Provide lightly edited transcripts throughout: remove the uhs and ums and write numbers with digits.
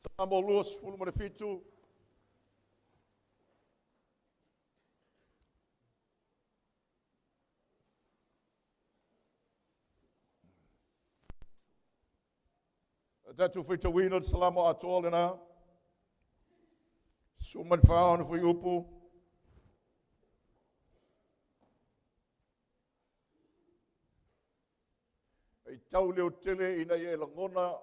Salamo 27. Tatou faitauina le Salamo atoa lena. 14 ona fuaiupu. Faitau leotele ina ia e lagona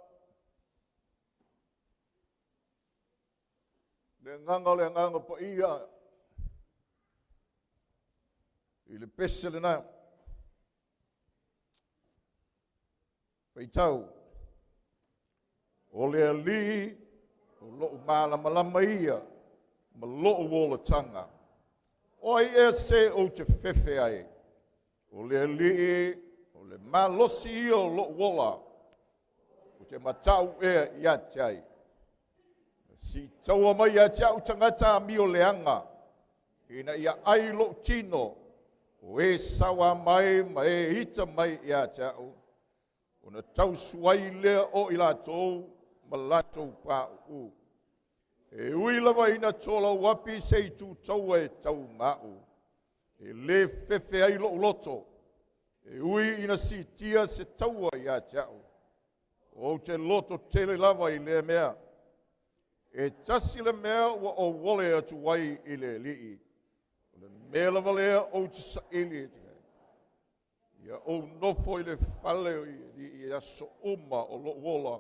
le agaga o le Agaga Paia i le pese lena. Faitau, o le Alii o lo'u malamalama ia ma lo'u olataga. O ai ea se ou te fefe ai? O le Alii o le malosi ia o lo'u ola, ou te mata'u ea ia te ai. Si taua mai ia te a'u tagata amio leaga, ina ia ai lo'u tino, o e saua mai ma e ita mai ia te a'u, ona tausuai lea o i latou ma latou pa'u'u. E ui lava ina tolau api se itu taua e tau ma'u, e lē fefe ai lo'u loto, e ui ina sitia se taua ia te a'u, ou te loto tele lava i lea mea. E tasi le mea ua ou ole atu ai i le Alii, o le mea lava lea ou te saili, ia ou nofo i le fale o i aso uma o lo'u ola,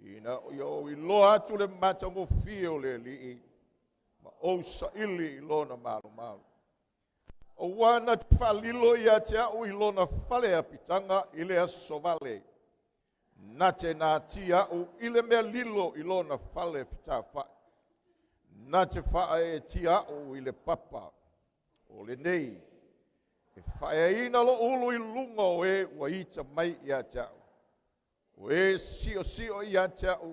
ina ia ou iloa atu le matagofie o le Alii, ma ou saili i lona malumalu. Auā na te faalilo ia te a'u i lona fale apitaga i le aso vale, na te natia a'u i le mea lilo i lona fale fetafa'i, na te faaeetia a'u i le papa. O lenei e faaeaina lo'u ulu i luga o e ua ita mai ia te a'u, o e si'osi'o ia te a'u,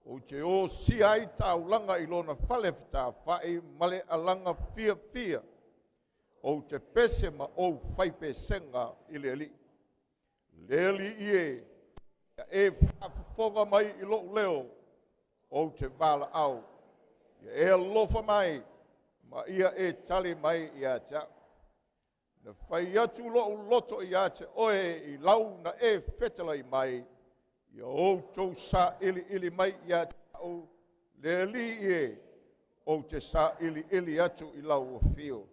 ou te osia ai taulaga i lona fale fetafa'i ma le alaga fiafia, ou te pese ma ou faipesega i le Alii. Le Alii e, ia e faafofoga mai i lo'u leo, ou te valaau, ia e alofa mai, ma ia e tali mai ia te a'u. Na fai atu lo'u loto ia te oe i lau na e fetalai mai, ia outou sa'ili'ili mai ia te a'u, le Alii e, ou te sa'ili'ili atu i lau afio.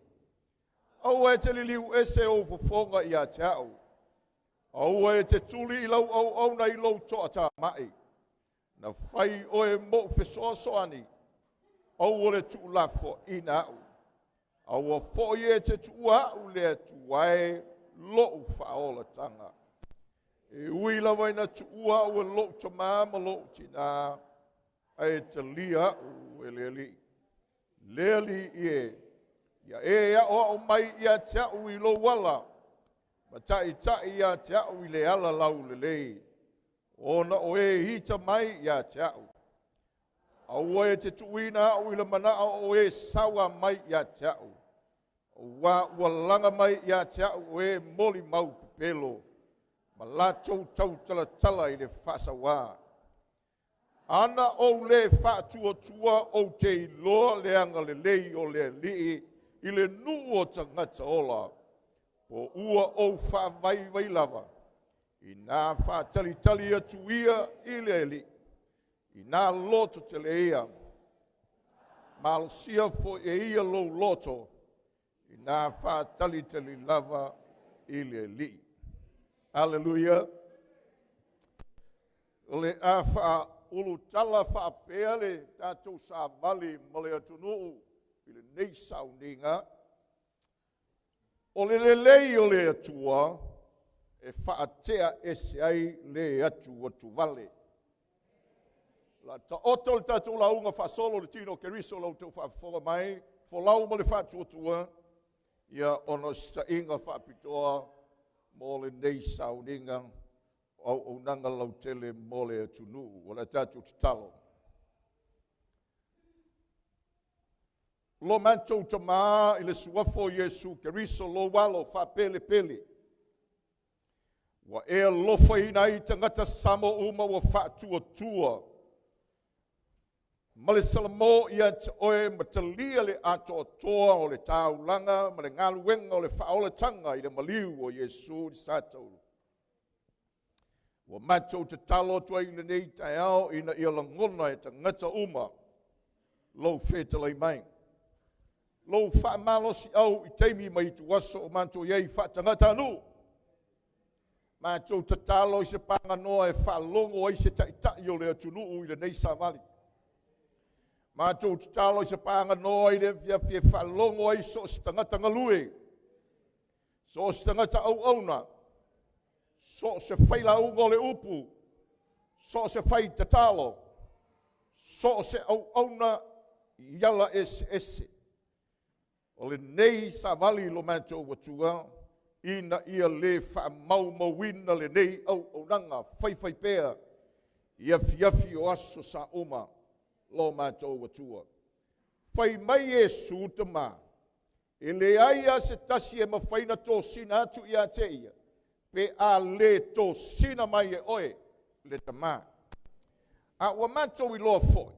Aua e te liliu ese ou fofoga ia te a'u, aua e te tuli i lau auauna i lou to'atama'i. Na fai oe mo'u fesoasoani, aua le tuulafoaina a'u. Aua fo'i e te tuua a'u le Atua e lo'u faaolataga. E ui lava ina tuua a'u e lo'u tamā ma lo'u tinā, ae talia a'u e le Alii. Le Alii e, ia e a'oa'o mai ia te a'u i lou ala, ma ta'ita'i ia te a'u i le ala laulelei, ona o e ita mai ia te a'u. Aua e te tuuina a'u i le mana'o o e saua mai ia te a'u, auā ua laga mai ia te a'u o e molimau pepelo, ma latou tautalatala i le faasauā. Ana ou lē faatuatua ou te iloa le agalelei o le Alii i le nuu o tagata ola, po ua ou faavaivai lava, ina faatalitali atu ia i le Alii, ina loto tele ia, malosia foi e ia lou loto, ina faatalitali lava i le Alii. Aleluia. O le a faaulutala faapea le tatou savali ma le atunuu i lenei sauniga. O le lelei o le Atua e faatea ese ai le atu atu vale. La ta'oto le tatou lauga faasolo le tino o Keriso lau tou faafofoga mai, folau ma le faatuatua, ia ona o se ta'iga faapitoa mo lenei sauniga o auaunaga lautele mo le atunuu. O le tatou tatalo. Lo matou Tamā i le suafa o Iesu Keriso lou alo faapelepele, ua e alofaina ai tagata Samo uma ua faatuatua. Ma le salamo ia te oe ma talia le atoatoa o le taulaga ma le galuega o le faaolataga i le maliu o Iesu i Sataulu. Ua matou tatalo atu ai i lenei taeao ina ia lagona e tagata uma lou fetalai mai. Lou faamalosiau i taimi ma ituaso o matou i ai faatagatanuu. Matou tatalo i se paganoa e faalogo ai se taitai o le atunuu i lenei savali. Matou tatalo i se paganoa i le afiafi e faalogo ai so o se tagata galue, so o se tagata auauna, so o se failauga o le upu, so o se faitatalo, so o se auauna i ala eseese. O lenei savali lo matou Atua, ina ia le faamaumauina lenei auaunaga faifaipea i afiafi o aso sa uma lo matou Atua. Fai mai Iesu tama, e leai lava se tasi e mafai ona tosina atu ia te ia, pe a le tosina mai e oe le tama. A ua matou iloa foi,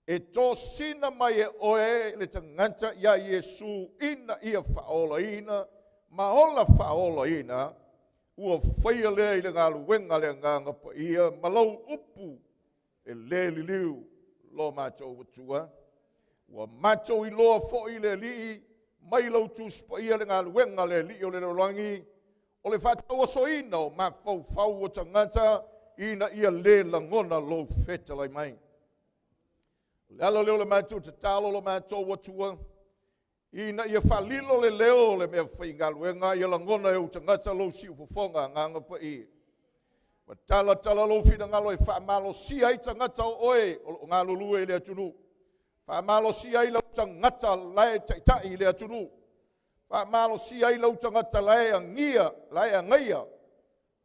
e tosina mai e oe le tagata ia Iesu ina ia faaolaina ma ola faaolaina, ua faia lea i le galuega a le Agaga Paia ma lau upu e le liliu lo matou Atua. Ua matou iloa foi le Alii mai lau Tusi Paia le galuega a le Alii o le lalolagi, o le faatauasoina o mafaufau o tagata ina ia le lagona lou fetalai mai. O le ala lea o le matou tatalo lo matou Atua, ina ia faalilo le leo o le mea faigaluega, ia lagona e ou tagata lou siufofoga Agaga Paia. Ma talatala lou finagalo e faamalosia ai tagata o oe o loo galulue i le atunuu. Faamalosia ai lau tagata lae taitai i le atunuu. Faamalosia ai lau tagata lae agia, lae agaia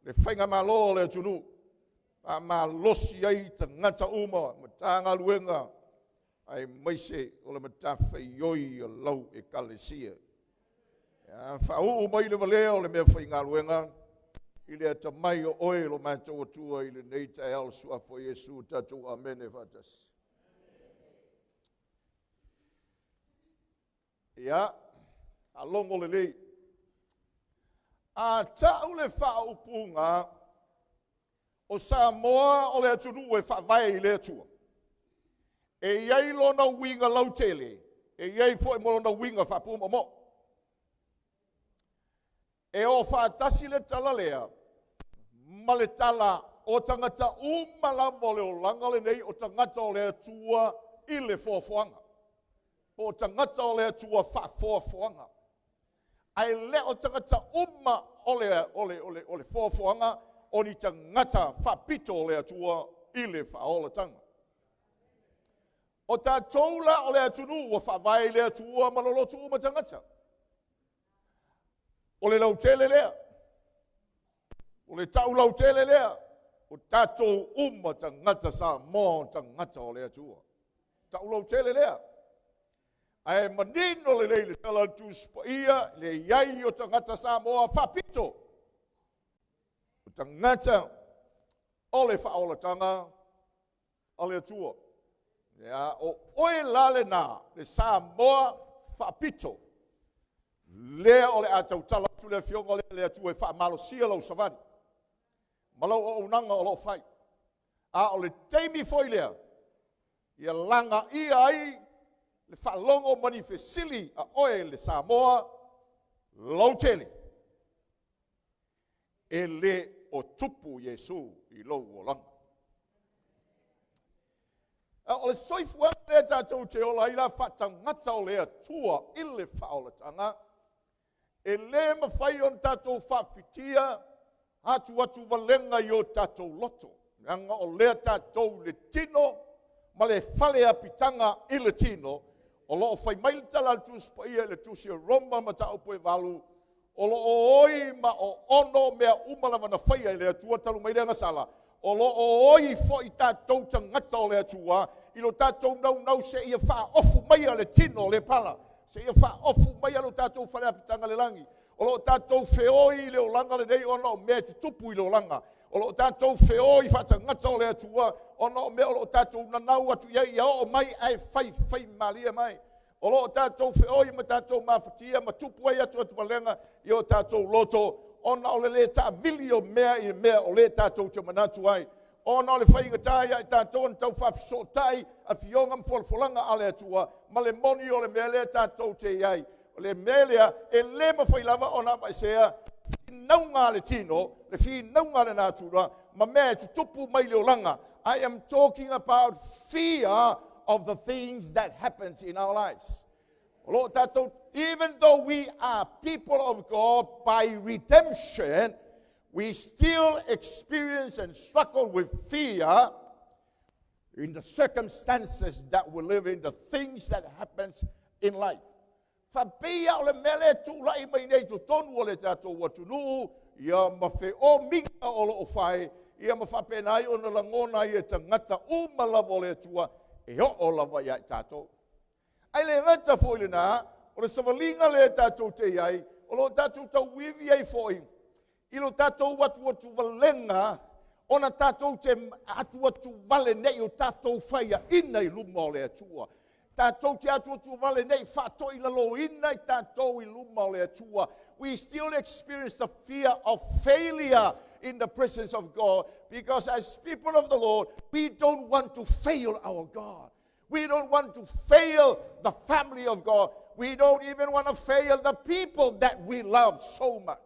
le faigamalo o le atunuu. Faamalosi ai tagata uma, Matagaluega, aemaise o le matafaioi o lau ekalesia. Ia faauu mai le valea o le mea faigaluega i le atamai o oe lo matou Atua i lenei taeao suafa o Iesu, tatou amene faatasi. Ia, faalogo lelei. A tau le faaupuga o Samoa o le atunuu e faavae i le Atua, e i ai lona uiga lautele, e i ai foi ma lona uiga faapumoomoo. E o faatasi le tala lea ma le tala o tagata uma lava o le olaga lenei, o tagata o le Atua i le foafoaga, po o tagata o le Atua faafoafoaga. Ae le o tagata uma o le foafoaga o ni tagata faapito o le Atua i le faaolataga. O tatou la o le atunuu ua faavae i le Atua ma lolotu uma tagata. O le lautele lea, o le tau lautele lea, o tatou uma tagata Samoa o tagata o le Atua. Tau lautele lea. Ae manino lelei le tala a le Tusi Paia, le iai o tagata Samoa faapito. O tagata o le faaolataga a le Atua. Ia, o oe la lena, le Samoa faapito. Lea o le a tautala atu le afioga lea le Atua e faamalosia lau savali ma lau auaunaga o loo fai. A o le taimi foi lea, ia lagaia ai le faalogo ma ni fesili a oe le Samoa lautele. E le o tupu Iesu i lou olaga. A o le soifuaga lea tatou te ola ai la faatagata o le Atua i le faaolataga, e le mafai ona tatou faafitia atu atu valega i o tatou loto. Leaga o lea tatou le tino ma le fale apitaga i le tino, o loo fai mai le tala a le Tusi Paia i le Tusi o Roma mataupu e 8, o loo oi ma o ono mea uma lava na faia e le Atua talu mai le agasala, o loo oi foi tatou tagata o le Atua i lo tatou naunau se ia faaofu mai le tino o le pala, se ia faaofu mai lo tatou fale apitaga le lagi. O lo tatou feoi i le olaga lenei ona o mea e tutupu i le olaga. O loo tatou feoi faatagata o le Atua ona o mea o loo tatou nanau atu i ai ia oo mai ae faifai malie mai. O loo tatou feoi ma tatou mafatia ma tupu ai atuatuvalega i o tatou loto ona o le lē taavili o mea i mea o lē tatou te manatu ai, ona o le faigata ia i tatou ona tau faafesootai afioga ma folafolaga a le Atua ma le moni o le mea lea tatou te i ai. O le mea lea e le mafai lava ona aveesea finauga a le tino, le finauga a le natura ma mea e tutupu mai le olaga. I am talking about fear of the things that happens in our lives. O lo o tatou, even though we are people of God by redemption, we still experience and struggle with fear in the circumstances that we live in, the things that happens in life. Faapea o le mea lea e tulai mai nei totonu o le tatou atunuu, ia ma feomiga o loo fai, ia ma faapena ai ona lagona ai e tagata uma lava o le Atua e oo lava ia i tatou. Ae le gata foi lena, o le savaliga lea tatou te i ai, o loo tatou tauivi ai foi i lo tatou atuatuvalega ona tatou te atuatuvale nei o tatou faiaina i luma o le Atua. Tatou te atuatuvale nei faatoilaloina i tatou i luma o le Atua. We still experience the fear of failure in the presence of God because as people of the Lord, we don't want to fail our God. We don't want to fail the family of God. We don't even want to fail the people that we love so much.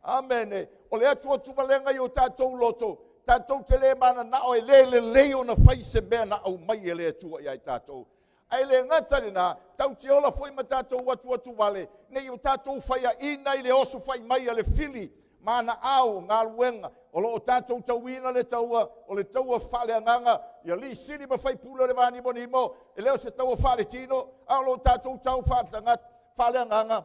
Amen. O le atuatuvalega i o tatou loto, tatou te le mananao e le lelei ona fai se mea na aumai e le Atua ia i tatou. Ae le gata lena, tau te ola foi ma tatou atuatuvale, nei o tatou faiaina i le oso fai mai a le fili, ma ana ao galuega o loo tatou tauina le taua o le taua faaleagaga ia alii sili ma faipule o le vanimonimo e le o se taua faaletino a o loo tatou tau faaletagata faaleagaga.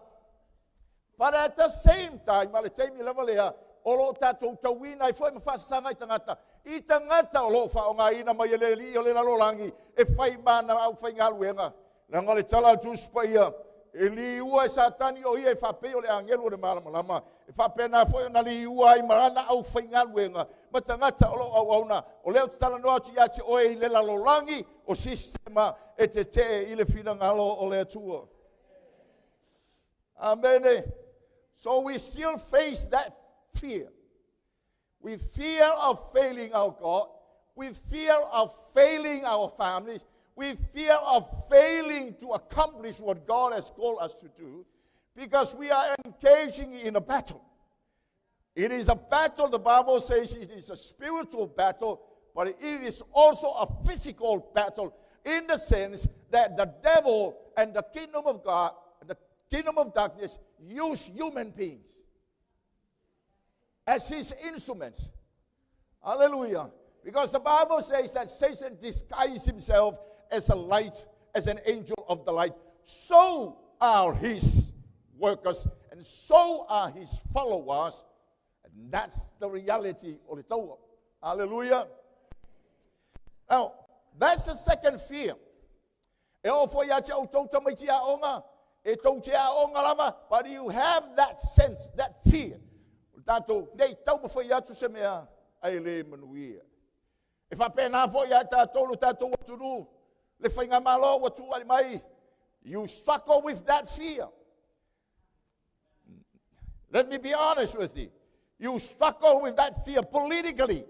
But at the same time, ma le taimi lava lea o loo tatou tauina ai foi ma faasasaga i tagata i tagata o loo faaaogaina mai e le alii o le lalolagi e fai ma ana aufaigaluega leaga o le tala a le Tusi Paia e liua e Satani o ia e faapei o le agelu o le malamalama e faapena foi ona liua ai ma ana aufaigaluega ma tagata o loo auauna. O lea ou te talanoa atu ia te oe i le lalolagi o sistema e tetee i le finagalo o le Atua. Amene. So we still face that fear. We fear of failing our God. We fear of failing our families. We fear of failing to accomplish what God has called us to do because we are engaging in a battle. It is a battle, the Bible says it is a spiritual battle, but it is also a physical battle in the sense that the devil and the kingdom of God, the kingdom of darkness, use human beings as his instruments. Hallelujah. Because the Bible says that Satan disguised himself as a light, as an angel of the light. So are his workers and so are his followers. And that's the reality of the Torah. Hallelujah. Now, that's the second fear. E o foi ia te outou tamaiti aoga, e tou te aoga lava, but you have that sense, that fear. O tatou, nei tau ma fai atu se mea, ai le manuia. E faapena foi ia tatou lo tatou atunuu, le faigamalo ua tuuai mai. You struggle with that fear. Let me be honest with you. You struggle with that fear politically.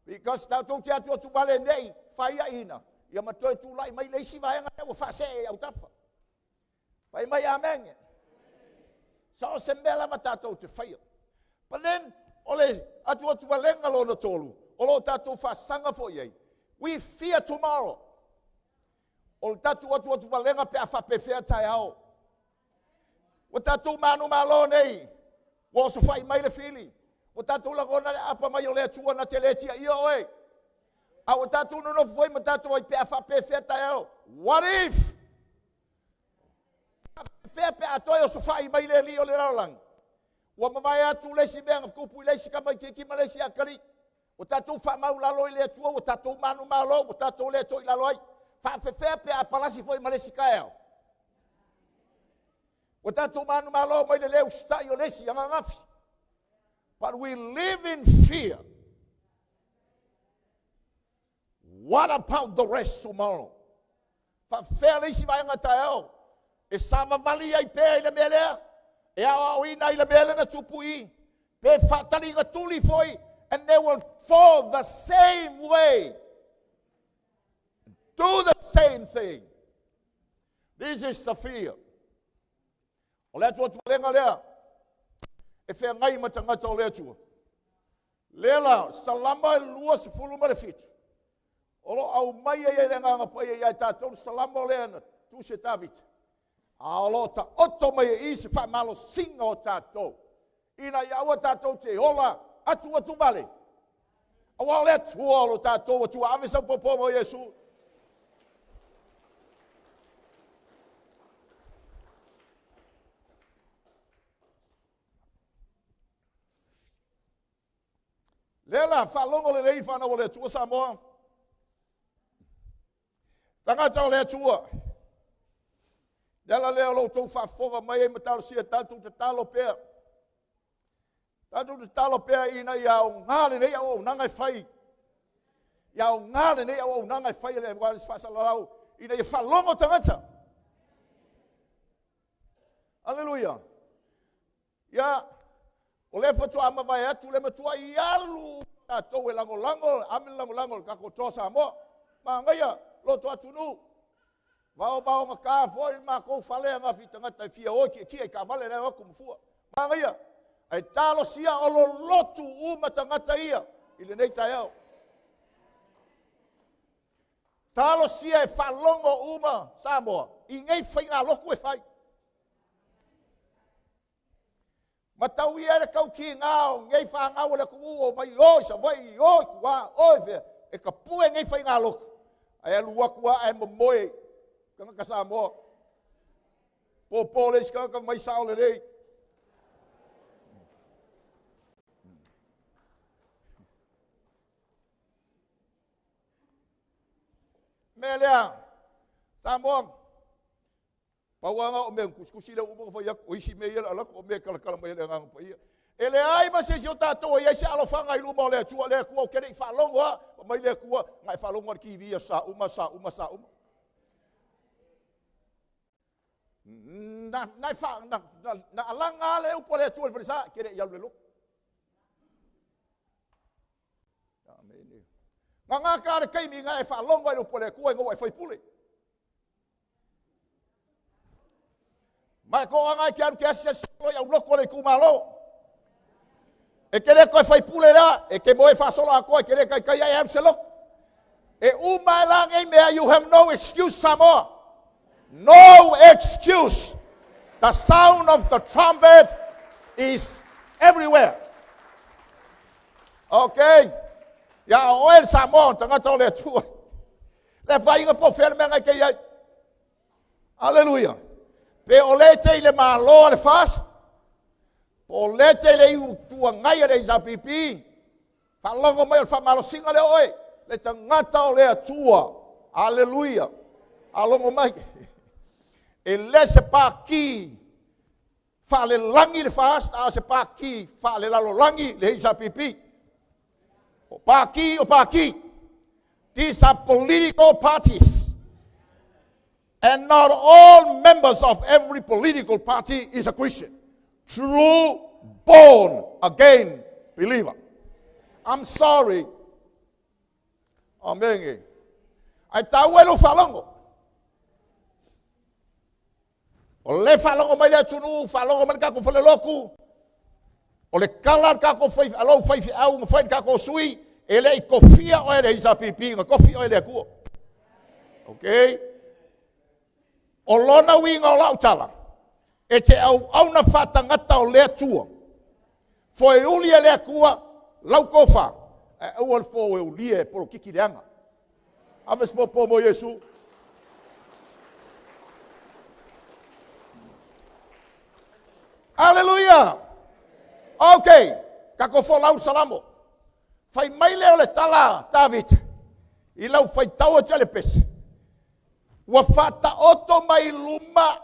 Because tatou te atuatuvale nei, faiaina, ia ma toe tulai mai le isi vaega ua faasee i autafa. Fai mai amene. Sa o se mea lava tatou te faia. But then, o le atuatuvalega lona tolu, o lo tatou faasaga foi ai. We fear tomorrow. O le tatou atuatuvalega pe a faapefea taeao. Ua tatou manumalo nei, ua osofai mai le fili. Ua tatou lagona le apa mai o le Atua na te le tiaia oe. A ua tatou nonofo foi ma tatou ai pe a faapefea taeao. What if? Faapefea pe a toe osofai mai le alii o le lalolagi. Ua mavae atu le isi mea na tupu i le isi tamaitiiti ma le isi atalii. Ua tatou faamaulalo i le Atua, ua tatou manumalo, ua tatou le toilalo ai. Faafefea pe a palasi foi ma le isi taeao. Ua tatou manumalo mai le le usitai o le isi ananafi. But we live in fear. What about the rest tomorrow? Faafefea le isi vaega taeao e savavali ai pea i le mea lea, e aoaoina ai le mea lea na tupu i, pe faataligatuli foi, and they will fall the same way. Do the same thing. This is the fear. O le atuatualega lea e feagai ma tagata o le Atua. Lea la, Salama 27, o lo o aumai ai e le Agaga Paia ia i tatou le Salamo lea na tusi e Tavita, a o lo o taoto mai e i se faamalosiga o tatou, ina ia aua tatou te ola atuatuvale, aua o le Atua o lo tatou Atua. Ave sau popo mo Iesu. Lea la, faalogo lelei whanau o le Atua Samoa. Tagata o le Atua. Le ala lea o lo outou faafofoga mai ai ma talosia tatou tatalo pea. Tatou tatalo pea ina ia aoga lenei auaunaga e fai. Ia aoga lenei auaunaga e fai e le Wireless Faasalalau ina ia faalogo tagata. Aleluia. Ia, o lea faatoa mavae atu le matua i alu tatou e lagolago, ave le lagolago i le tatou Toa Samoa. Manaia, loto atunuu. Vaovaogata foi le matou fale agafi tagata e fia o i tietie i taavale lea o atu ma fua. Manaia, ae talosia o lolotu uma tagata ia i lenei taeao. Talosia e faalogo uma Samoa i nei faigalotu e fai. Ma tau ia le tautigā o nei fanau o le atunuu o mai o i Savaii, o i tua, o i fea, e tapue nei faigalotu. Ae alu atu lava ae momoe tagata Samoa. Pōpō le isi tagata mai sao lelei. Mea lea, Samoa, pau lava o mea tusitusi lea ua uma ona fai atu, o isi mea ia o le a alu atu, o mea e talatala mai e le Agaga Paia. E leai ma se isi o tatou e i ai se alofaga i luma o le Atua, le Atua ou te le i faalogo lava, fai mai le Atua, na e faalogo lava i le TV aso Sa uma, sa uma, sa uma. Na, na, na, na, na alaga lava le upu a le Atua i le falesa, e te le i alu i le lotu. Amene. Na gata le taimi na e faalogo ai le upu a le Atua ina ua e faipule. Ma e toaga e te alu te asiasi solo i aulotu o le itumalo. E te le toe faipule la, e te moe faasolo atoa, e te le taitai ai e alu se lotu. E uma e la nei mea, you have no excuse Samoa. No excuse. The sound of the trumpet is everywhere. Okay. Ia o oe le Samoa, o tagata o le Atua. Le faiga po o fea le mea na e te i ai. Aleluia. Pe o le te i le malo a le FAST, po o le te i le itu agai a le HRPP, faalogo mai o le faamalosiga lea oe, le tagata o le Atua. Aleluia. Alogo mai. E le se pātī faalelagi le FAST, a o se pātī faalelalolagi le HRPP. O pātī o pātī. These are political parties. And not all members of every political party is a Christian. True born again believer. I'm sorry. Amen. Ae taua e lou faalogo. O le faalogo mai le atunuu, faalogo mai le tatou falelotu, o le tala a le tatou fai, alou faifeau ma fai le tatou sui, e le i tofia oe e le HRPP, na tofi oe e le Atua. Okay? O lona uiga o lau tala, e te auauna faatagata o le Atua. Foeuli e le Atua, lau tofa, ae aua le foeulia e polokiki leaga. Ave se popo mo Iesu. Aleluia! Ok, tatou folau Salamo. Fai mai lea o le tala a Tavita i lau faitau atu i le pese. Ua faataoto mai luma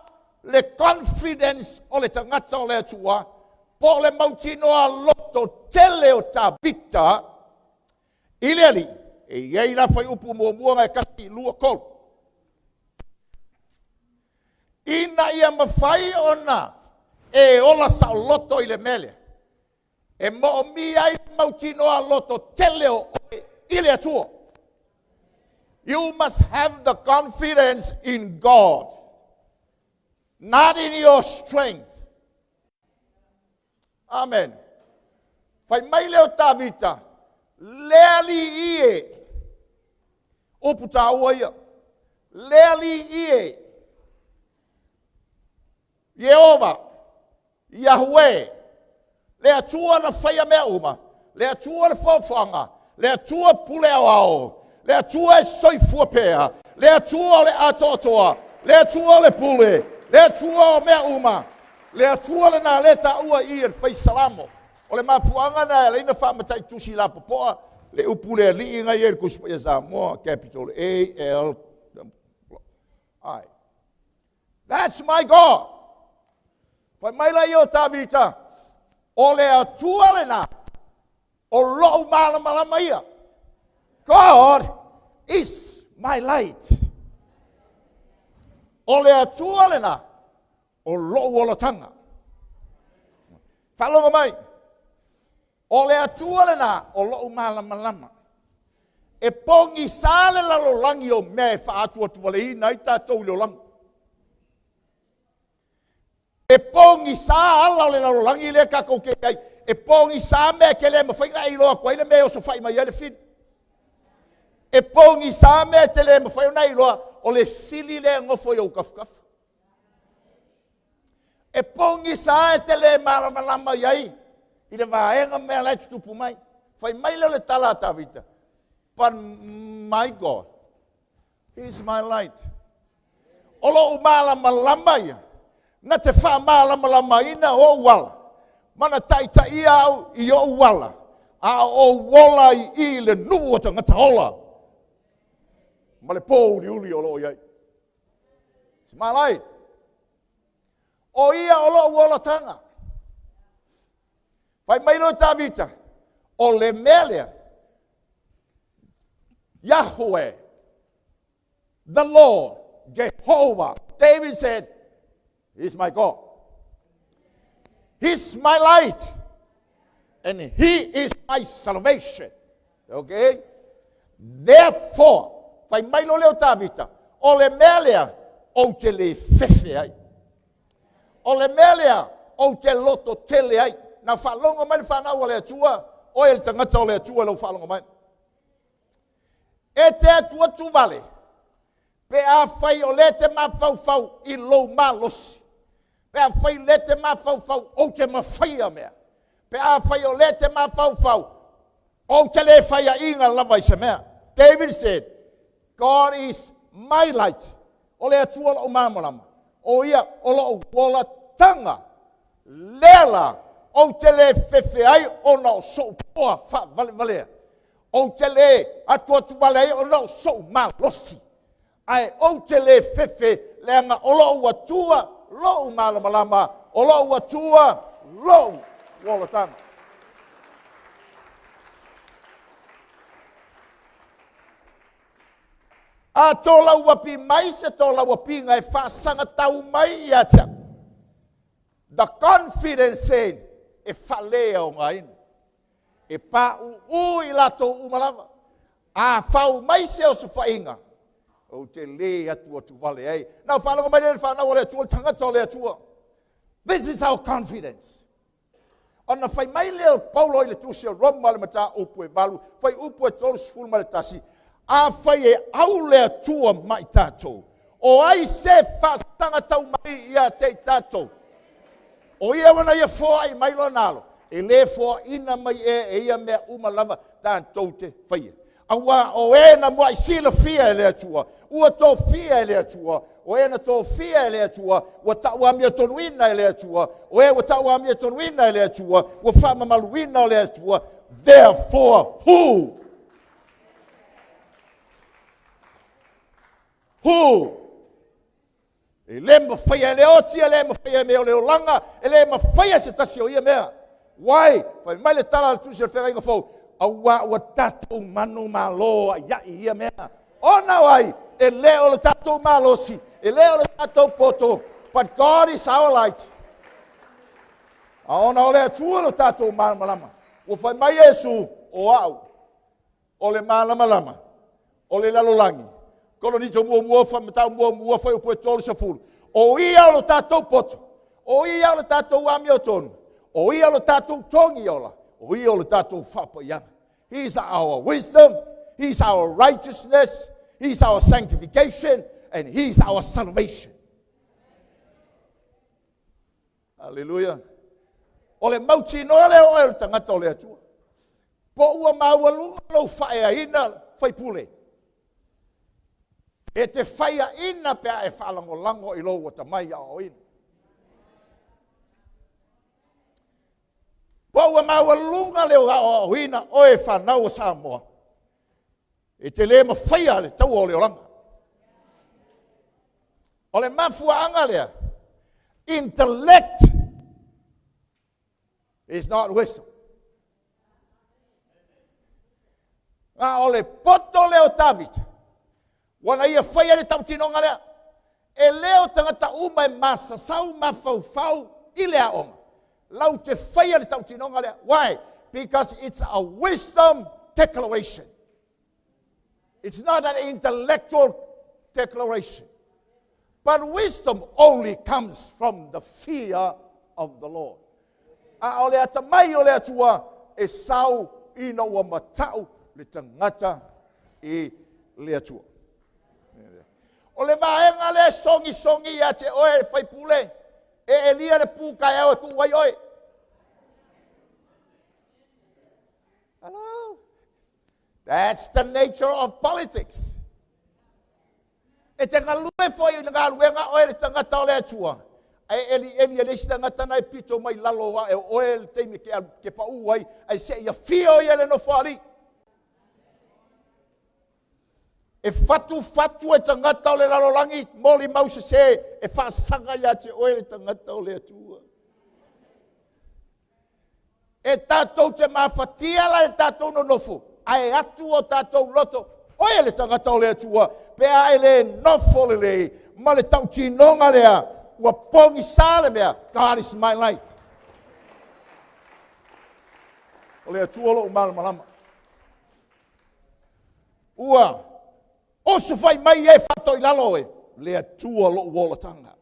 le confidence o le tagata o le Atua. Po o le mautinoa loto tele o Tavita i le Alii, e i ai la fuaiupu muamua na e 1, 2, 3. Ina ia mafai ona e ola saoloto i le mea lea, e moomia ai le mautinoa loto tele o oe i le Atua. You must have the confidence in God, not in your strength. Amen. Fai mai lea o Tavita, le Alii e, upu tāua ia, le Alii e, Ieova, Iahue, le Atua na faia mea uma, le Atua le foafoaga, le Atua pule aoao, le Atua e soifua pea, le Atua o le atoatoa, le Atua o le pule, le Atua o mea uma, le Atua lena lea e taua i i e le fai Salamo. O le mafuaaga lena e ala ai ona faamataitusi lapopoa le upu le Alii na i ai i le Tusi Paia Samoa, capital A L I. That's my God. Fai mai la ia o Tavita, o le Atua lena, o lou malamalama ia. God is my light. O le Atua lena, o lou olataga. Faalogo mai. O le Atua lena, o lou malamalama. E pogisa le lalolagi o mea e faaatuatualeina ai tatou i le olaga. E pogisa ala o le lalolagi lea tatou te i ai. E pogisa mea e te le mafai ona e iloa atu ai le mea e osofai mai ai le fili. E pogisa mea e te le mafai ona e iloa o le fili lea e nofo i ou tafatafa. E pogisa e te le malamalama i ai i le vaega mea la e tutupu mai. Fai mai lea o le tala a Tavita, but my God, He is my light. O lou malamalama ia, na te faamalamalamaina ou ala, ma na taitaia au i ou ala, a o ou ola i i le nuu o tagata ola, ma le pōuliuli o lo o i ai. It's my light. O ia o lou olataga. Fai mai loa Tavita, o le mea lea, Yahweh, the Lord, Jehovah. David said, He's my God. He's my light. And He is my salvation. Okay? Therefore, fai mai loa lea o Tavita, o le mea lea, ou te le fefe ai. O le mea lea, ou te loto tele ai. Na faalogo mai le fanau a le Atua, oe le tagata o le Atua lau faalogo mai. E te atuatu vale, pe afai o lea e te mafaufau i lou malosi, pe afai o lea e te mafaufau ou te mafaia mea, pe afai o lea e te mafaufau ou te le faiaina lava i se mea. David said, God is my light. O le Atua lou malamalama. O ia o lou olataga. Lea la, ou te le fefe ai ona o sou toa faavalevalea. Ou te le atuatuvale ai ona o sou malosi. Ae ou te le fefe leaga o lou Atua lou malamalama, o lou Atua lou olataga. A tolauapi mai se tolauapiga e faasagatau mai ia te au. The confidence said, e faaleaogaina. E pauu i latou uma lava. A fau mai se osofaiga, ou te le atuatuvale ai. Na faalogo mai le fanau o le Atua, le tagata o le Atua. This is our confidence. Ona fai mai lea o Paulo i le tusi o Roma le mataupu e 8, fuaiupu e 31, afai e au le Atua ma i tatou, o ai se faasagatau mai ia te i tatou? O ia ua na ia foai mai lona alo, e le foaina mai ea e ia mea uma lava tatou te faia. Auā o e na muai silafia e le Atua, ua tofia e le Atua, o e na tofia e le Atua, ua tauamiotonu e le Atua, o e ua tauamiotonu e le Atua, ua faamamaluina o le Atua. Therefore, who? Who? E le mawhaia e le oti, e le mawhaia e mea o le olanga, e le mawhaia se tasi o ia mea. Why? Fai mai le tala le tusi o le feagaiga fou, auā ua tatou manumalo aiai ia mea. Ona o ai, e le o le tatou malosi, e le o le tatou poto, but God is our light. A ona o le Atua lo tatou malamalama. Ua fai mai Iesu, o au, o le malamalama, o le lalolagi. Kolonito muamua, matau muamua, fuaiupu e 30. O ia o lo tatou poto, o ia o le tatou amiotonu, o ia o le tatou togi ola, o ia o le tatou faapaiaga. He is our wisdom, He is our righteousness, He is our sanctification, and He is our salvation. Hallelujah. O le mautinoa lea o oe o le tagata o le Atua. Po ua maualuga lou faaeaina faipule. E te faiaina pe a e faalagolago i lou atamai aoaoina. Po ua maualuga le aoaoina oe fanau o Samoa. E te le mafaia le taua o le olaga. O le mafuaaga lea, intellect is not wisdom. A o le poto lea o Tavita, ua na ia faia le tautinoga lea. E le o tagata uma e masasau mafaufau i le aoga. Lau te faia le tautinoga lea. Why? Because it's a wisdom declaration. It's not an intellectual declaration. But wisdom only comes from the fear of the Lord. A o le atamai o le Atua e sau ina ua matau le tagata i le Atua. O le vaega lea e sogisogi ia te oe le faipule, e elia le pu taeao e tuu ai oe. Hello? That's the nature of politics. E te galue foi i le galuega oe le tagata o le Atua, ae elieli e le isi tagata na e pito mai lalo ae o oe le taimi ke pau ai, ae seia fio ia le nofoalii. E fatufatu e tagata o le lalolagi molimau sesē e faasaga ia te oe le tagata o le Atua. E tatou te mafatia la le tatou nonofo, ae atu o tatou loto, oe le tagata o le Atua, pe a e le nofo lelei ma le tautinoga lea, ua pogisa le mea, God is my light. O le Atua lou malamalama. Ua oso fai mai e faatoilalo e, le Atua lou olataga.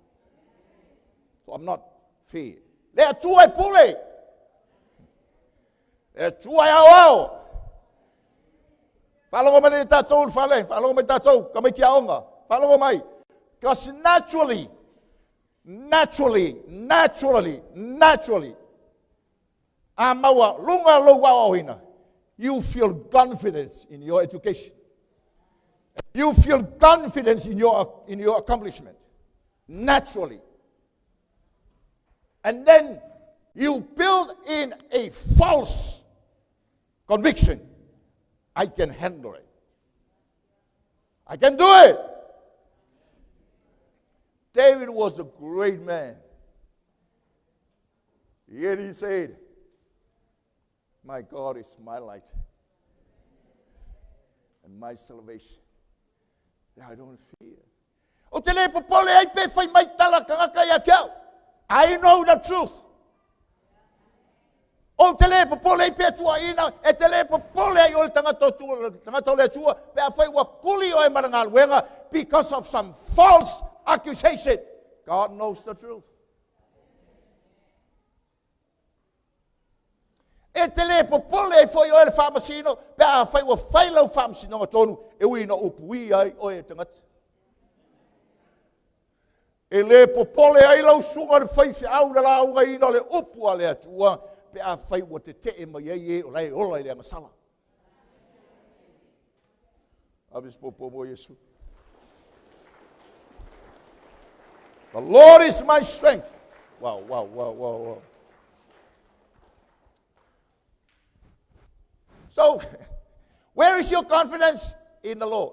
So I'm not fear. Le Atua e pule. Le Atua e aoao. Faalogo mai le tatou le fale, faalogo mai tatou, tamaiti aoga, faalogo mai. Because naturally, naturally, naturally, naturally, a maua lunga lou aoaoina, you feel confidence in your education. You feel confidence in your accomplishment. Naturally. And then you build in a false conviction. I can handle it. I can do it. David was a great man. Yet he said, My God is my light and my salvation. I don't fear. O te le popole ai pe fai mai tala tagata ia te au. I know the truth. O te le popole ai pe tuuaina, e te le popole ai o le tagata o le Atua, pe afai ua kuli oe ma le galuega because of some false accusation. God knows the truth. E te le popole ai foi oe le faamasino, pe afai ua fai lau faamasinoga tonu, e ui ina upuia ai oe e tagata. E le popole ai lau susuga i le faifeau le laugaina o le upu a le Atua, pe afai ua tetee mai ai e o la e ola i le agasala. Ave se popo mo Iesu. The Lord is my strength. Wow, wow, wow, wow, wow. So, where is your confidence? In the Lord.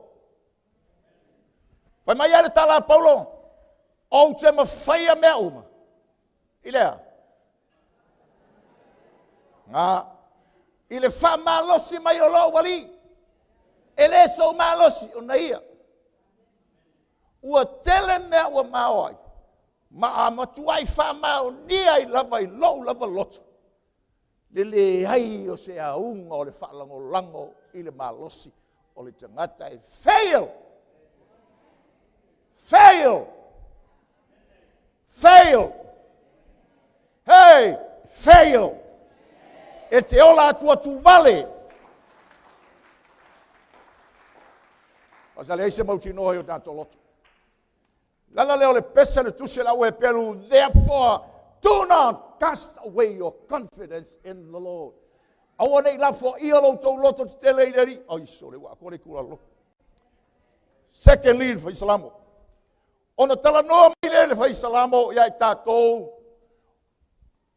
Fai mai le tala a Paulo, Ou te mafaia mea uma. I lea. Ga. I le faamalosi mai o lou Alii. E le sou malosi ona ia. Ua tele mea ua mao ai. Ma a matuai faamaonia ai lava i lou lava loto. Le leai o se auga o le faalagolago i le malosi o le tagata e fail. Fail. Fail. Hey, fail. E te ola atu atu vale. O sa leai se mautinoa i o tatou loto. Lala lea o le pese le tusi la ue pelu. Therefore, do not cast away your confidence in the Lord. Aua nei lafoaia lo outou loto tetele i le Alii. Ai sole ua atoa le itula. Secondly, le fai salamo. Ona talanoa mai lea le fai salamo ia i tatou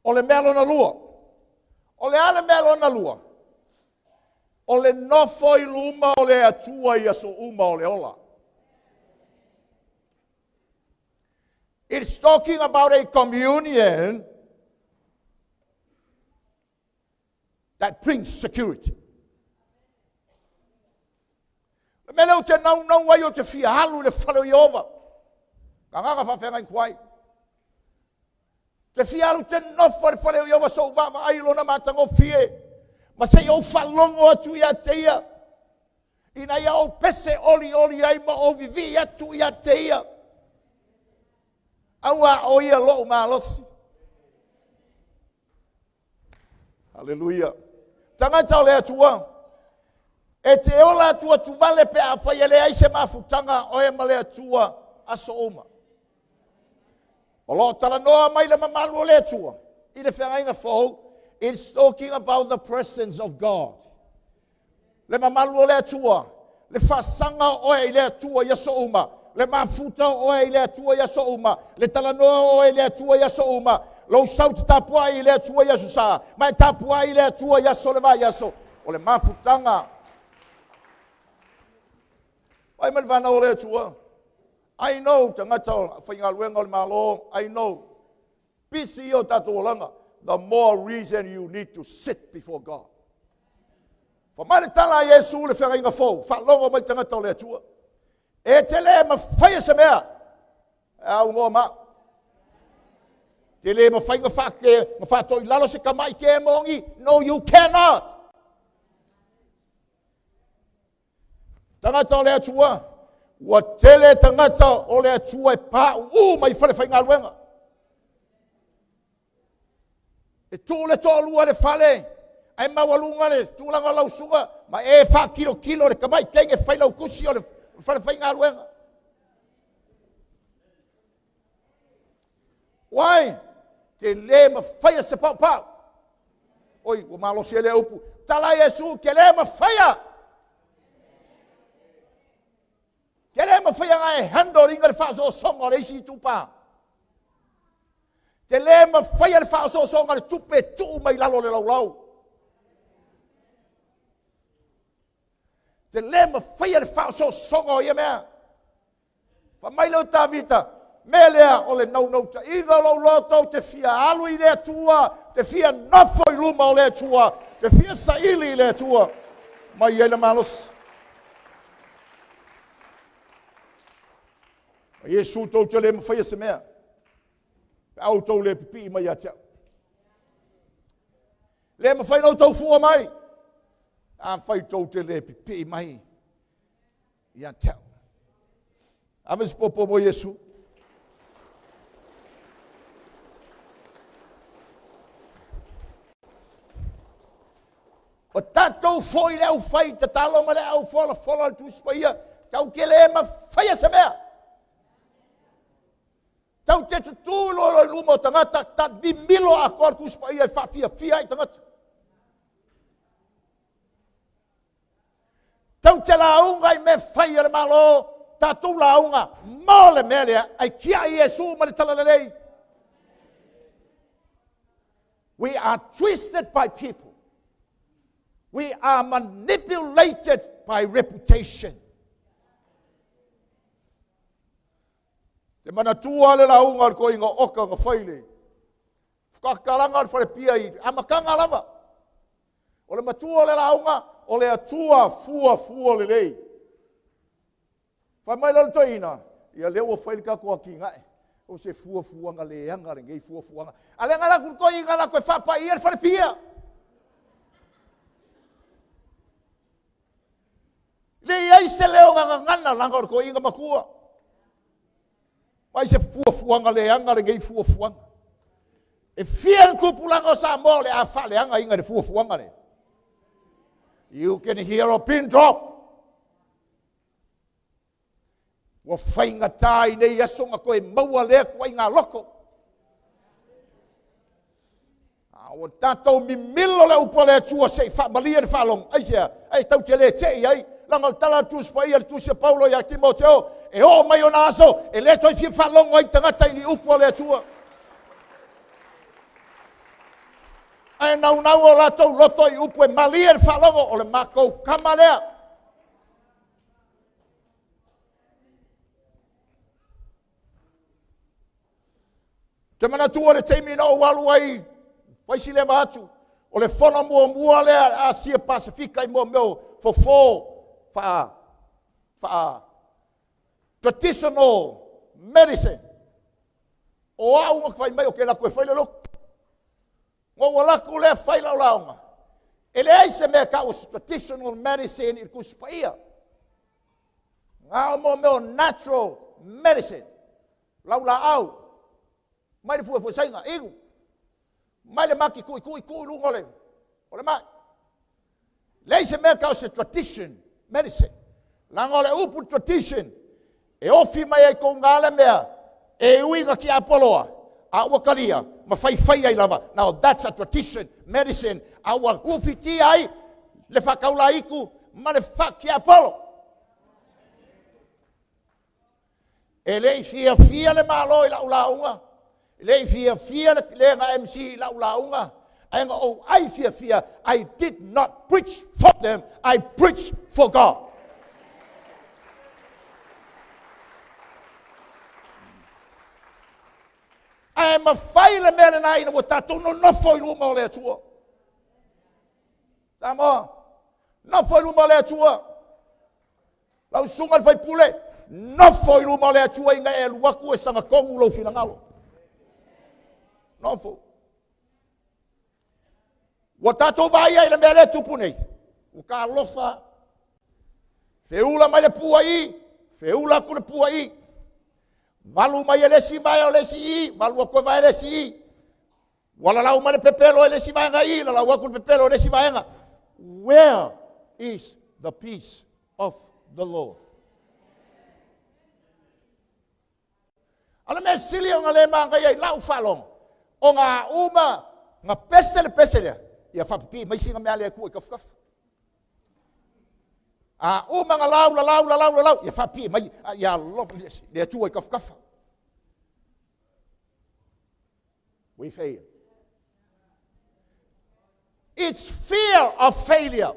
o le mea lona lua. O le a le mea lona lua? O le nofo i luma o le Atua i aso uma o le ola. It's talking about a communion that brings security. Le mea lea ou te naunau ai o te fia alu i le fale o Ieova. Gagaga faafeagai kuai. Te fia alu te nofo i le fale o Ieova sou vaavaai i lona matagofie. Ma se i ou faalogo atu ia te ia. Ina ia ou pese olioli ai ma ou vivii atu ia te ia. Aua o ia lou malosi. Haleluia. Tagata o le Atua. E te ola atu atu vale pe afai e leai se mafutaga oe ma le Atua aso uma. O loo talanoa mai le mamalu o le Atua i le feagaiga fou. It's talking about the presence of God. Le mamalu o le Atua, le faasaga o oe i le Atua i aso uma, le mafuta o oe i le Atua i aso uma, le talanoa o oe i le Atua i aso uma, lou sau te tapuai i le Atua i aso sa, ma e tapuai i le Atua i aso o le vaiaso, o le mafutaga. Vai mai le fanau o le Atua. I know tagata o faigaluega o le Malo, I know. Busy ia o tatou olaga. The more reason you need to sit before God. Fa mai le tala a Iesu le feagaiga fou, faalogo mai le tagata o le Atua. E te le mafaia se mea, e aunoa ma. Te le mafai na whaake, na whaatoi lalo se kamai ke mongi. No, you cannot. Tagata o le Atua, ua tele tagata o le Atua e pāuu mai fale faigaluega. E tuu le toalua le fale, ae maualuga le tulaga o lau susuga, ma e faakilokilo le tamai teine fai lau tusi o le fale faigaluega. Why? Te le mafaia se paupau. Oi, ua malosi ai lea upu. Tala Iesu, te le mafaia. Te le mafaia na e handle inga le faasoasoga o le isi itupa. Te le mafaia le faasoasoga o le tupe e tuu mai lalo o le laulau. Te le mafaia le faasoasoga o ia mea. Fa mai leo Tavita, mea lea o le naunautaiga o lou loto, te fia alu i le Atua, te fia nofo i luma o le Atua, te fia saili i le Atua, mai ai le malosi. A Iesu tou te le mafaia se mea, pe a outou le pipii mai ia te au. Le mafai na outou fua mai, afai tou te le pipii mai ia te au. Ave se popo mo Iesu. O tatou foi le aufai tatalo ma le au folafola o le Tusi Paia, tau te le mafaia se mea. Tau te tutū loa i luma o tagata, ta mimilo atoa le Tusi Paia e faafiafia ai tagata. Tau te lauga i mea fai a le Malo, tatou lauga mo le mea lea, ai tiai Iesu ma le talalelei. We are twisted by people. We are manipulated by reputation. Te manatua le lauga o le toeaina oka na fai le whakakalaga o le falepia i amataga lava. O le matua o le lauga, o le Atua fuafua lelei. Fai mai lea o le toeaina, ia lea ua fai le tatou atinae. O se fuafuaga leaga lenei fuafuaga. A lea na alu atu le toeaina latou e faapaia le falepia. Le i ai se leo na gagana leaga o le toeaina matua. Mai se fuafuaga leaga lenei fuafuaga. E fia le tupulaga o Samoa o le a faaleagaina i le fuafuaga lea. You can hear a pin drop. Ua faigata i nei aso na toe maua lea tuaiga loto. A ua tatou mimilo le upu a le Atua se i faamalie le faalogo. Aisea? Ai tau te le tei ai. Leaga o le tala a le Tusi Paia, le Tusi a Paulo ia Timoteo, e oo mai ona aso, e le toe fia faalogo ai tagata i ni upu a le Atua. Ae naunau o latou loto i upu e malie le faalogo, o le matou kama lea. Te manatua le taimi na ou alu ai, fai si leva atu, o le fono muamua lea Asia Pasifika i mea o fofo faa traditional medicine. O au na fai mai o ke latou e fai le lotu. Na ou alu atu lea fai lau lauga. E leai se mea tau o se traditional medicine i le Tusi Paia. Na o mea o natural medicine. Lau laau. Mai le fuefuesaiga, inu. Mai le mati tui tui tui luga o le mai. Leai se mea tau o se tradition medicine. Leaga o le upu tradition, e ofi mai ai tou ngā le mea, e ui na tiapoloa, a ua talia, ma faifai ai lava. Now that's a tradition medicine. A ua ufitia ai le whakaulaiku ma le whakiapolo. E le i fiafia le malo i lau lauga, e le i fiafia le lega MC i lau lauga, ae na ou ai fiafia, I did not preach for them, I preached for God. Ae mafai le mea lena ina ua tatou nonofo i luma o le Atua. Samoa, nofo i luma o le Atua. Lau susuga le faipule, nofo i luma o le Atua ina e alu atu e sagatonu lou finagalo. Nofo. Ua tatou vaai ai le mea lea tupu nei. Ua talofa. Feula mai le pua i, feula atu le pua i. Valu mai e le isi vae o le isi i, valu atu e vae le isi i. Ua lalau mai le pepelo e le isi vaega i, lalau atu le pepelo e le isi vaega. Where is the peace of the Lord? A le mea sili o ngā le maangai ai lau whalongo, o ngā uma, ngā pese le pese lea, ia whapipi mai singa mea le atua i kafukafu. A uma ngā lau, la lau, la lau, la lau, ia whapipi mai, ia alofa le atua i kafukafu. We fail. It's fear of failure.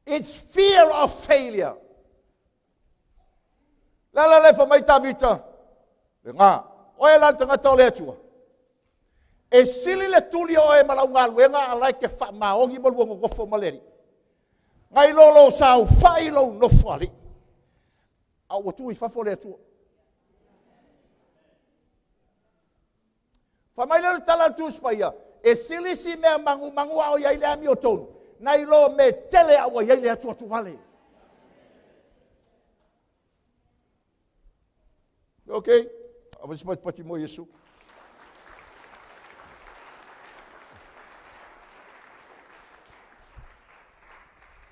It's fear of failure. La la le fa mai Tavita. Le ngā, oe la tangata o le Atua. E sili le tuli o e malau ngā luenga a lai ke wha maongi mo luongo ngofo maleri. Ngai lolo sa ufai lo nofo ali. A ua tui fafo le Atua. Fa mai le tala tu spaia. E sili si mea mangu mangu ao iai le ami o tonu. Nai lo me tele au iai le Atua tuvale. Ok, avasi pati pati mo Yesu.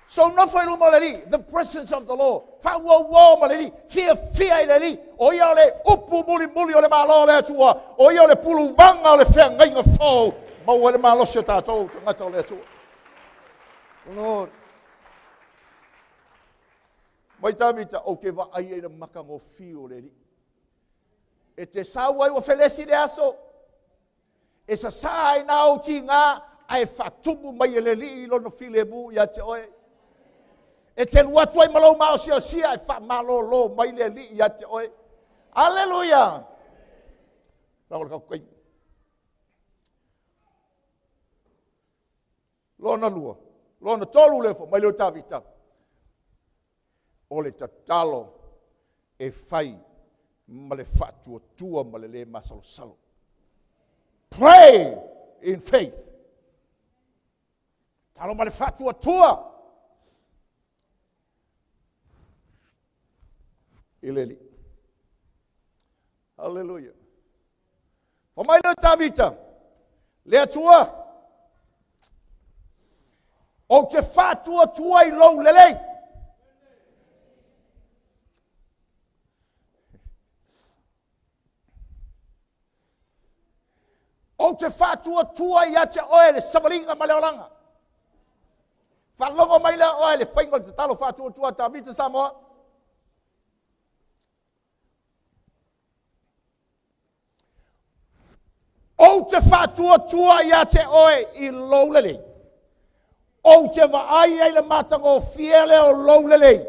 So nofo i luma o le Alii, the presence of the Lord. Wha ua ma le Alii, fia fia i le Alii. O ia o le upu muli muli o le malo o le Atua. O ia o le puluvanga o le whea ngaiga fou. Maua le malo se tātou, tangata o le Atua. Lord. Mai Tavita, o ke wa ai e le maka ngō whio le Alii. E te sau ai ua felesi le aso. E sa sa ai nā o ti ngā, ai whatumu mai e le Alii i lono file mu ia te oe. E te alu atu ai ma lou maosiaosia e faamalōlō mai le Alii ia te oe. Aleluia! Lau o le tatou taimi. Lona lua, lona tolu lea fai mai lea o Tavita, o le tatalo e fai ma le faatuatua ma le le masalosalo. Pray in faith. Tatalo ma le faatuatua i le Alii. Hallelujah. Fai mai lea o Tavita, le Atua, ou te faatuatua i lou lelei. Ou te faatuatua ia te oe le savaliga ma le olaga. Faalogo mai lea oe le faiga o le tatalo faatuatua a Tavita Samoa. Ou te faatuatua ia te oe i lou lelei. Ou te vaai ai le matagofie lea o lou lelei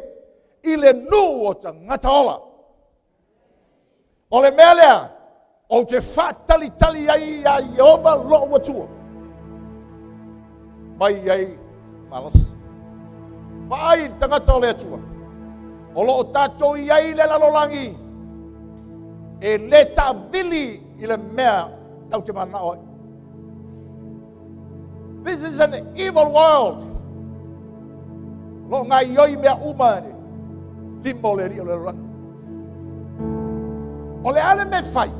i le nuu o tagata ola. O le mea lea, ou te faatalitali ai iā Ieova lou Atua. Mai ai malosi. Vaai i le tagata o le Atua. O lo o tatou i ai i le lalolagi e le taavili i le mea tatou te mananao ai. This is an evil world. O lo o gaoioi mea uma i lima o le alii o le lalolagi. O le a le mea e fai?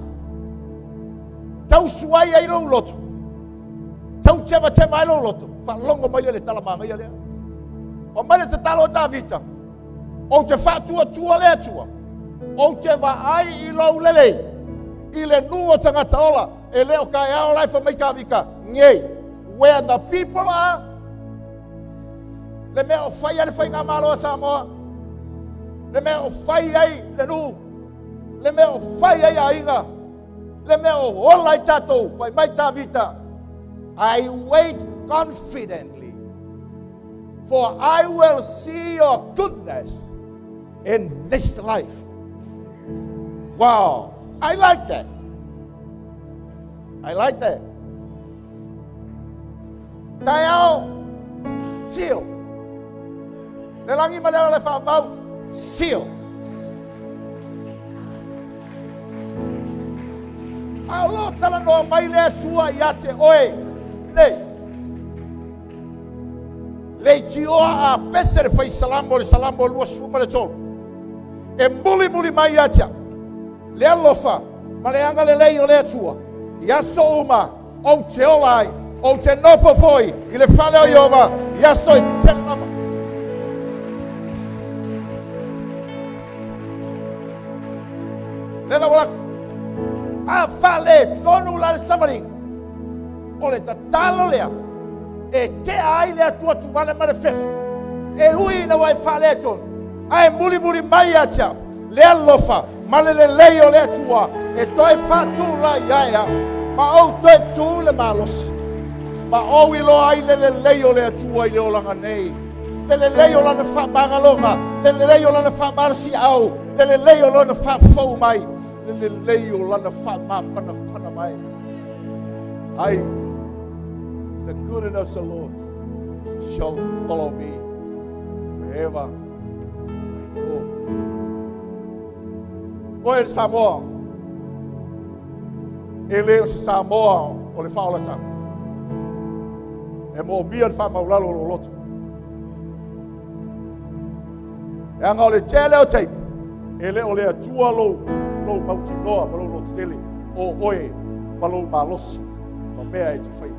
Tausuai ai lou loto. Tau tevateva ai lou loto. Faalogo mai lea le tala manaia lea. Fai mai le tatalo a Tavita. Ou te faatuatua le Atua. Ou te vaai i lou lelei. I le nuu o tagata ola. E le o taeao la e fai mai Tavita. Nei. Where the people are. Le mea o fai ai le faigamalo a Samoa. Le mea o fai ai le nuu. Le mea o fai ai aiga. Le mea o ola ai tatou. Fai mai Tavita. I wait confidently, for I will see your goodness in this life. Wow, I like that. I like that. Taeao, seal. Le lagi ma le ola e faamau, seal. A o lo o talanoa mai le Atua ia te oe nei. Leitioa a pese le fai salamo o le salamo 23. E mulimuli mai ia te au le alofa ma le agalelei o le Atua i aso uma ou te ola ai, ou te nofo foi i le fale o Ieova i aso e tele lava. Le la ua a faaletonu la le savaliga o le tatalo lea e tea ai le atuatuvale ma le fefu e ui ina ua e faaletonu ae mulimuli mai ia te au le alofa ma le lelei o le Atua e toe faatulai ai au ma ou toe tu le malosi ma ou iloa ai le lelei o le Atua i le olaga nei, le lelei o lana faamagaloga, le lelei o lana faamalosiau, le lelei o lana faafou mai, le lelei o lana faamafanafana mai. Ai, the goodness of the Lord shall follow me wherever I go. Oe le Samoa, e le o se Samoa o le faaolatau. E moomia le faamaulalo o lou loto. Leaga o le tele o taimi, e le o le Atua lou, lou mautinoa ma lou loto tele, o oe ma lou malosi ma mea e te faia.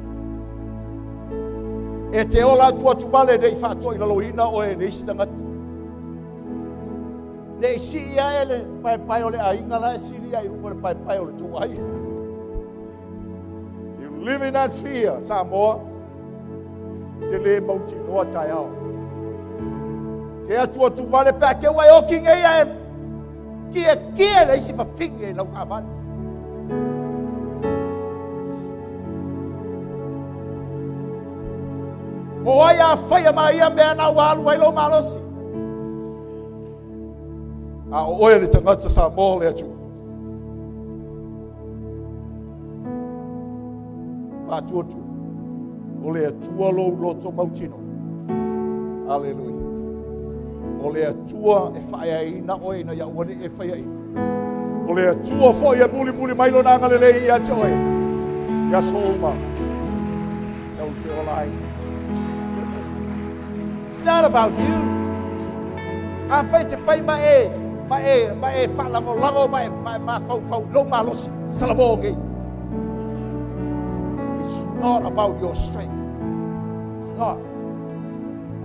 E te ola atu atu vale ne i faatoilaloina oe e le isi tagata. Ne i sii ae le paepae o le aiga la e sili ai i luga o le paepae o le tou aiga. You live in that fear, Samoa. Te le mautinoa taeao. Te atu atu vale pe a ke ua e oki nei ae kiekie le isi fafine i lau taavale. Po ai a faia ma ia mea na ua alu ai lou malosi. A o oe le tagata Samoa o le atunuu. Faatuatua. O le Atua lou loto mautinoa. Aleluia. O le Atua e faaeaina oe ina ia aua ne i e faiaina. O le Atua foi e mulimuli mai lona agalelei ia te oe. I aso uma. E ou te ola ai. It's not about you. Afai e te fai ma e, ma e, ma e faalagolago ma e, ma e mafaufau i lou malosi, salamo nei. It's not about your strength. It's not.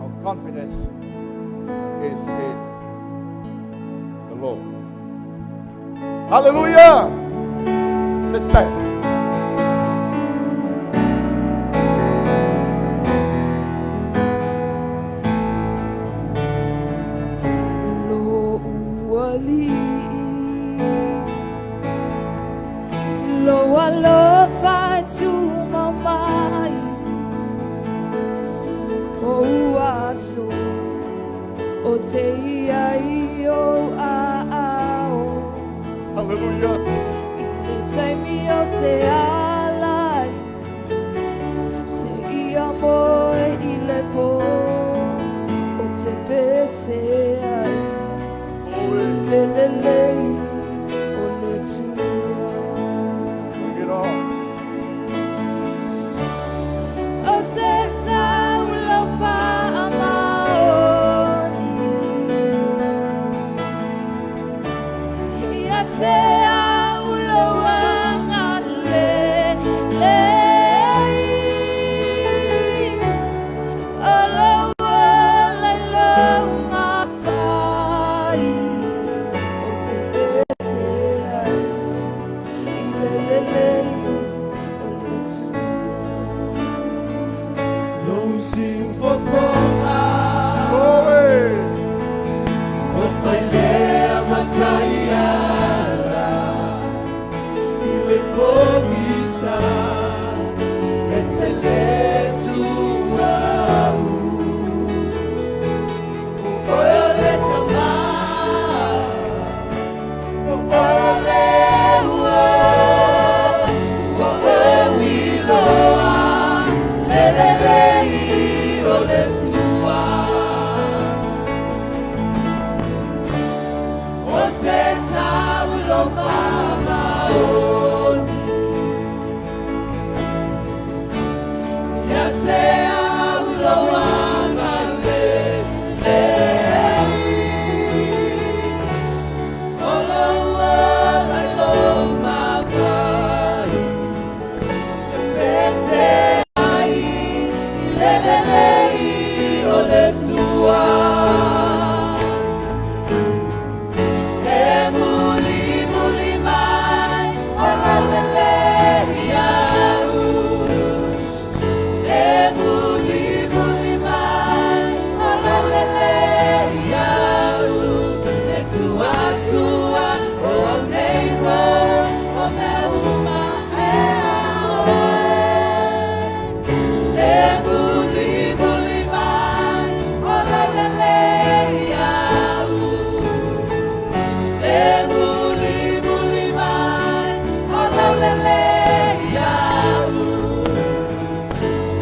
Our confidence is in the Lord. Hallelujah! Let's stand. Lo'u Alii, lou alofa e tumau mai, o ou aso ou te i ai o aao. Hallelujah. I le taimi o te alai, seia moe i le pō, o te pese ai, Glory. i le lelei o le Atua. Bring it on. O te tau lau faamaoni, ia te au lou agalelei. O lou ola i lou mafai, o te pese ai, i le lelei o le Atua. Lou siufofoga, Glory. o failea mataiala, i le pogisa, e te le tuau. O oe o le tamā, o oe o le ua, o oe uiloa, le lelei o le Atua. O te tau lou faamaoni, ia te au lou agalelei. O lou ola i lou mafai, te pese ai, i le lelei o le Atua. E muli muli mai, o lau lelei au. E muli muli mai, o lau lelei au. E tua tua, o nei po, o mea uma e oe. E muli muli mai, o lau lelei au. E muli muli mai, o lau lelei au.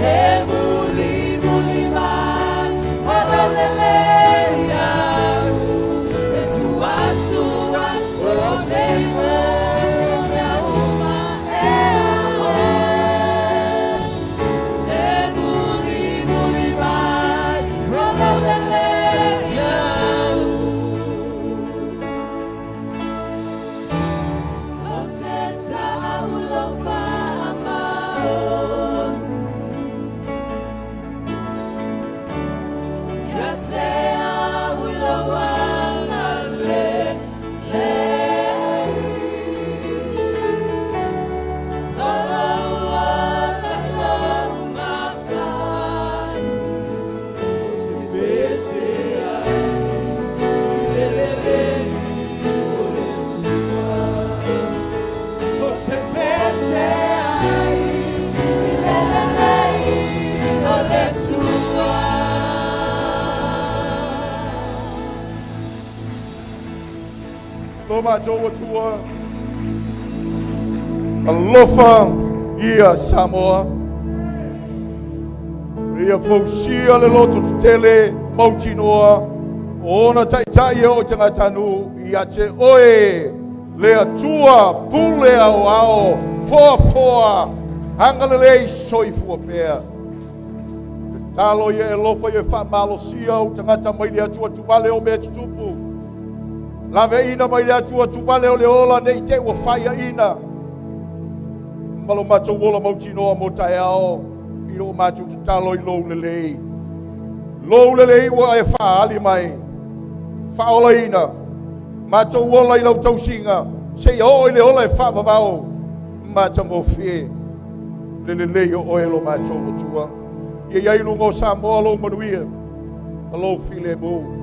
E muli muli mai, o lau lelei au. E tua tua, o nei po, o mea uma e oe. E muli muli mai, o lau lelei au. O te tau lou faamaoni, ia te au lou agalelei. O lou ola i lou mafai, o te pese ai, i le lelei o le Atua. O te pese ai, i le lelei o le Atua. Lo matou Atua, alofa ia Samoa. Ia fausia le loto tetele mautinoa o ona taitai e o i tagatanuu ia te oe le Atua pule ao ao foafoa agalelei soifua pea. Tatalo ia e alofa ia faamalosia ou tagata mai le Atua tuvale o mea tutupu. Laveina mai le Atua tuvale o le ola nei te ua faiaina. Ma lo matou ola mautinoa mo taeao i lo matou tatalo i lou lelei. Lou lelei ua e faali mai. Faolaina. Matou ola i lau tausiga. Se ia oo i le ola e faavavao. Matagofie. Le lelei o oe lo matou Atua. Ia iai luga o Samoa lou manuia. Ma lou filemu.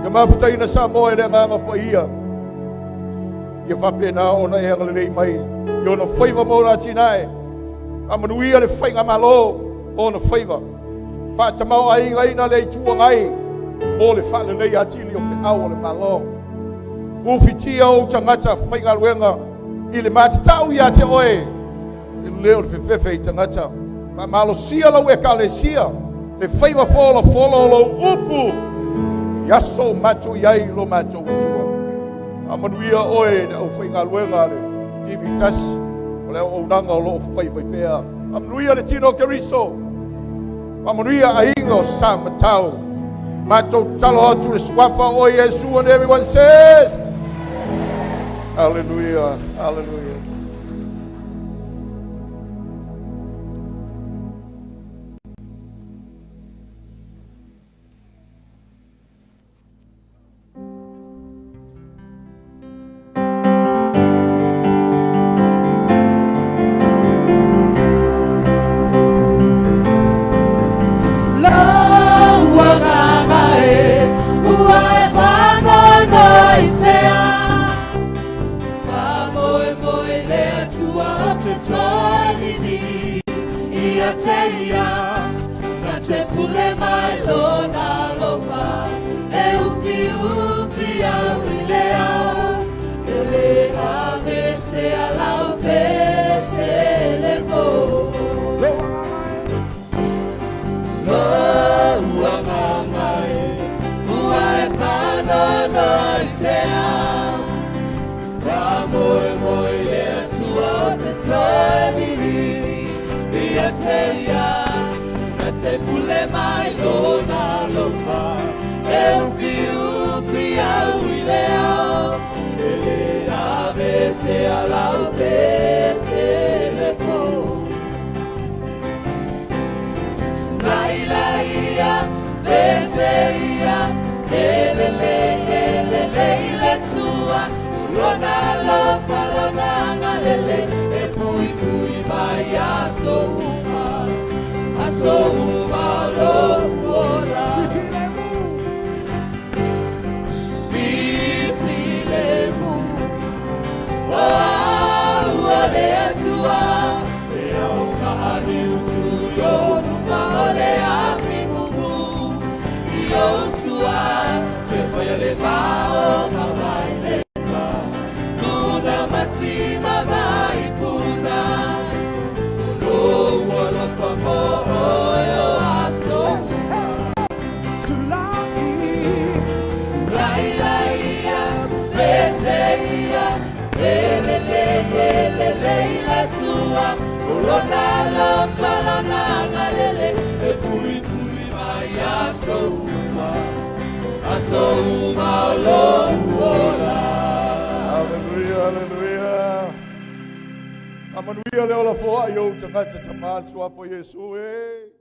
Ia mafutaina Samoa e le agaga paia. Ia faapena ona e agalelei mai. I ona faiva ma ona atinae. Amanuia le faiga malo o ona faiva. Faatamao aiga ina le itu agai. Mo le faalelei atili o feau o le malo. Ufitia ou tagata faigaluega i le matatau ia te oe. I le o le fefefe i tagata. Faamalosia lau ekalesia. Le faiva folafolo o lou upu. I aso matou iai lo matou Atua. Amanuia oe le aufaigaluega le TV tasi. O le auaunaga o loo faifai pea. Amanuia le tino o Keriso. Amanuia aiga o sa matau. Matou tatalo atu le suafa o Iesu, and everyone says Hallelujah, hallelujah. Hallelujah, hallelujah. Amanuia le ola foa i ou tagata tamā le suafa o Iesu e.